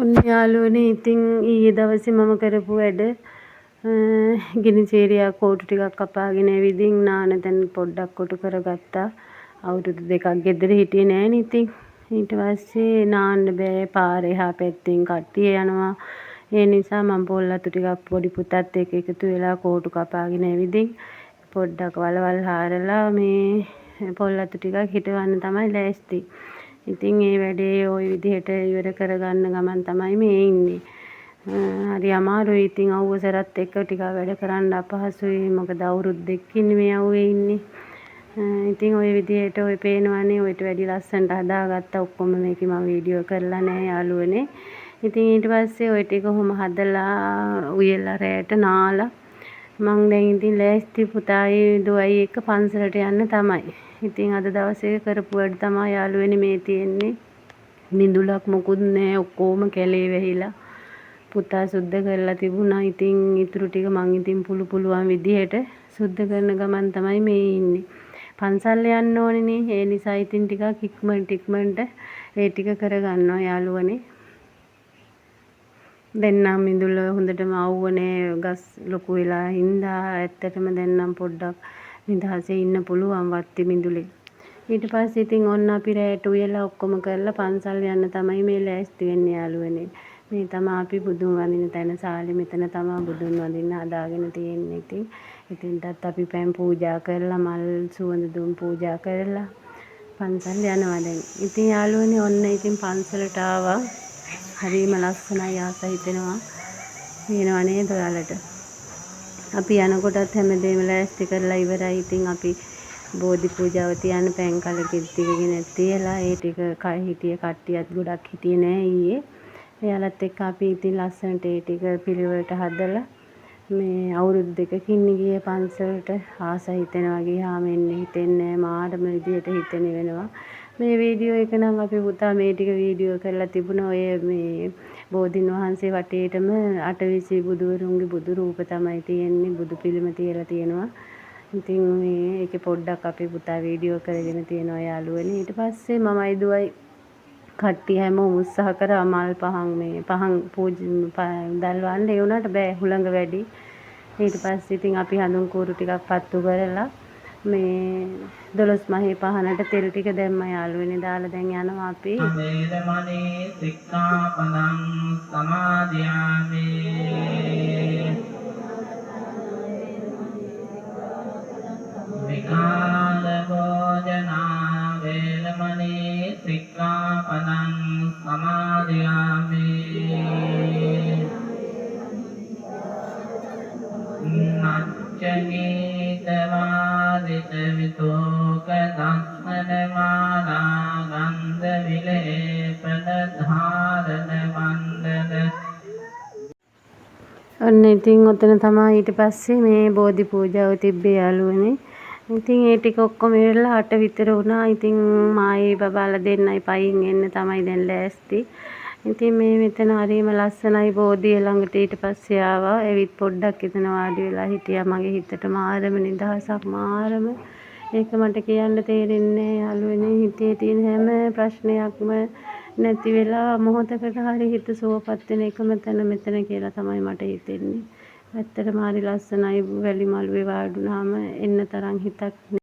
ඔන්න යාළුවනේ, ඉතින් ඊයේ දවසේ මම කරපු වැඩ, ගිනි චීරියා කෝටු ටිකක් කපාගෙන ඇවිදින් නාන තැන් පොඩ්ඩක් කොටු කරගත්තා. අවුරුදු 2ක් ගෙදර හිටියේ නෑනේ ඉතින්. ඊට පස්සේ නාන්න බෑ, පාර එහා පැත්තෙන් කට්ටිය යනවා. ඒ නිසා මම පොල් අතු ටිකක් පොඩි පුතත් එක්ක එකතු වෙලා කෝටු කපාගෙන ඇවිදින් පොඩ්ඩක් වලවල් හාරලා මේ පොල් අතු ටිකක් හිටවන්න තමයි ලෑස්ති. ඉතින් ඒ වැඩේ ඔය විදිහට ඉවර කරගන්න ගමන් තමයි මේ ඉන්නේ. හරි අමාරුයි ඉතින් අවුව සැරත් එක්ක ටිකක් වැඩ කරන්න අපහසුයි. මොකද අවුරුදු 2කින් මේ අවුවේ ඉන්නේ. ඉතින් ඔය විදිහට ඔය පේනවනේ, ඔයිට වැඩි ලස්සනට හදාගත්තා ඔක්කොම. මේකේ මම වීඩියෝ කරලා නෑ යාළුවනේ. ඉතින් ඊට පස්සේ ඔය ටික ඔහොම හදලා උයලා රෑට නාලා මං දැන් ඉතින් ලෑස්ති පුතායි දුවයි එක්ක පන්සලට යන්න තමයි. ඉතින් අද දවසේ කරපු වැඩ තමයි යාළුවනේ මේ තියෙන්නේ. මිදුලක් මොකුත් නෑ, ඔක්කොම කැලේ වැහිලා. පුතා සුද්ධ කරලා තිබුණා. ඉතින් ඉතුරු ටික මං ඉතින් පුළු පුළුවන් විදිහට සුද්ධ කරන ගමන් තමයි මේ ඉන්නේ. පන්සල් යන්න ඕනේනේ. ඒ නිසා ඉතින් ටිකක් ඉක්මනට ඉක්මනට ඒ ටික කරගන්නවා යාළුවනේ. දැන් නම් මිදුල හොඳටම අවුව නෑ, ගස් ලොකු වෙලා හින්දා ඇත්තටම දැන් නම් පොඩ්ඩක් නිදහසේ ඉන්න පුළුවන් වත්තේ මිදුලේ. ඊට පස්සේ ඉතින් ඔන්න අපි රෑට උයලා ඔක්කොම කරලා පන්සල් යන්න තමයි මේ ලෑස්ති වෙන්නේ යාළුවනේ. මේ තමා අපි බුදුන් වඳින තැන සාලේ. මෙතන තමා බුදුන් වඳින්න හදාගෙන තියෙන්නේ ඉතින්. එතෙන්ටත් අපි පැන් පූජා කරලා, මල් සුවඳ දුම් පූජා කරලා පන්සල් යනවා දැන්. ඉතින් යාළුවනේ, ඔන්න ඉතින් පන්සලට ආවා. හරිම ලස්සනයි, ආස හිතෙනවා. පේනවා නේද ඔයාලට? අපි යනකොටත් හැමදේම ලෑස්ති කරලා ඉවරයි. ඉතින් අපි බෝධි පූජාව තියන්න පැන් කලකිරි ටික ගෙනත් තියලා, ඒ ටික හිටිය කට්ටියත් ගොඩක් හිටියේ නෑ ඊයේ. එයාලත් එක්ක අපි ඉතින් ලස්සනට ඒ ටික පිළිවෙලට හදලා, මේ අවුරුදු 2කින් ගියේ පන්සලට. ආස හිතෙනවා, ගියාම එන්න හිතෙන්නේ නෑ, මාරම විදිහට හිත නිවෙනවා. මේ වීඩියෝ එක නම් අපේ පුතා මේ ටික වීඩියෝ කරලා තිබුණා. ඔය මේ බෝධීන් වහන්සේ වටේටම අටවිසි බුදුවරුන්ගේ බුදු රූප තමයි තියෙන්නේ. බුදු පිළිම තියලා තියෙනවා. ඉතින් මේ ඒකේ පොඩ්ඩක් අපේ පුතා වීඩියෝ කරගෙන තියෙනවා යාළුවනේ. ඊට පස්සේ මමයි දුවයි කට්ටිය හැමෝම උත්සාහ කරා මල් පහන් මේ පහන් දල්වන්න. ඒ වුණාට බෑ, හුළඟ වැඩි. ඊට පස්සේ ඉතින් අපි හඳුන් කූරු ටිකක් පත්තු කරලා මේ දොළොස් මහේ පහනට තෙල් ටික දැම්මා යාළුවනේ. දාලා දැන් යනවා අපි. වේරමණී සික්ඛාපදං සමාදියාමි. විකාල භෝජනා වේරමණී සික්ඛාපදං සමාදියාමි. නච්ච ගීත වාදිත විතෝක දස්සන මාලා ගන්ධ විලේපන ධාරණ වන්දන. ඔන්න ඉතින් ඔතන තමා ඊට පස්සේ මේ බෝධි පූජාව තිබ්බේ යාළුවනේ. ඉතින් ඒ ටික ඔක්කොම ඉවරලා 8 විතර වුණා. ඉතින් මායි බබාලා දෙන්නයි පයින් එන්න තමයි දැන් ලෑස්ති. ඉතින් මේ මෙතන හරිම ලස්සනයි බෝධිය ළඟට ඊට පස්සේ ආවා. ඇවිත් පොඩ්ඩක් එතන වාඩි වෙලා හිටියා. මගේ හිතට මාරම නිදහසක්, මාරම, ඒක මට කියන්න තේරෙන්නේ නෑ යාළුවනේ. හිතේ තියෙන හැම ප්‍රශ්නයක්ම නැති වෙලා මොහොතකට හරි හිත සුවපත් වෙන එකම තැන මෙතන කියලා තමයි මට හිතෙන්නේ. ඇත්තටම හරි ලස්සනයි. වැලි මළුවේ වාඩි වුණාම එන්න තරම් හිතක්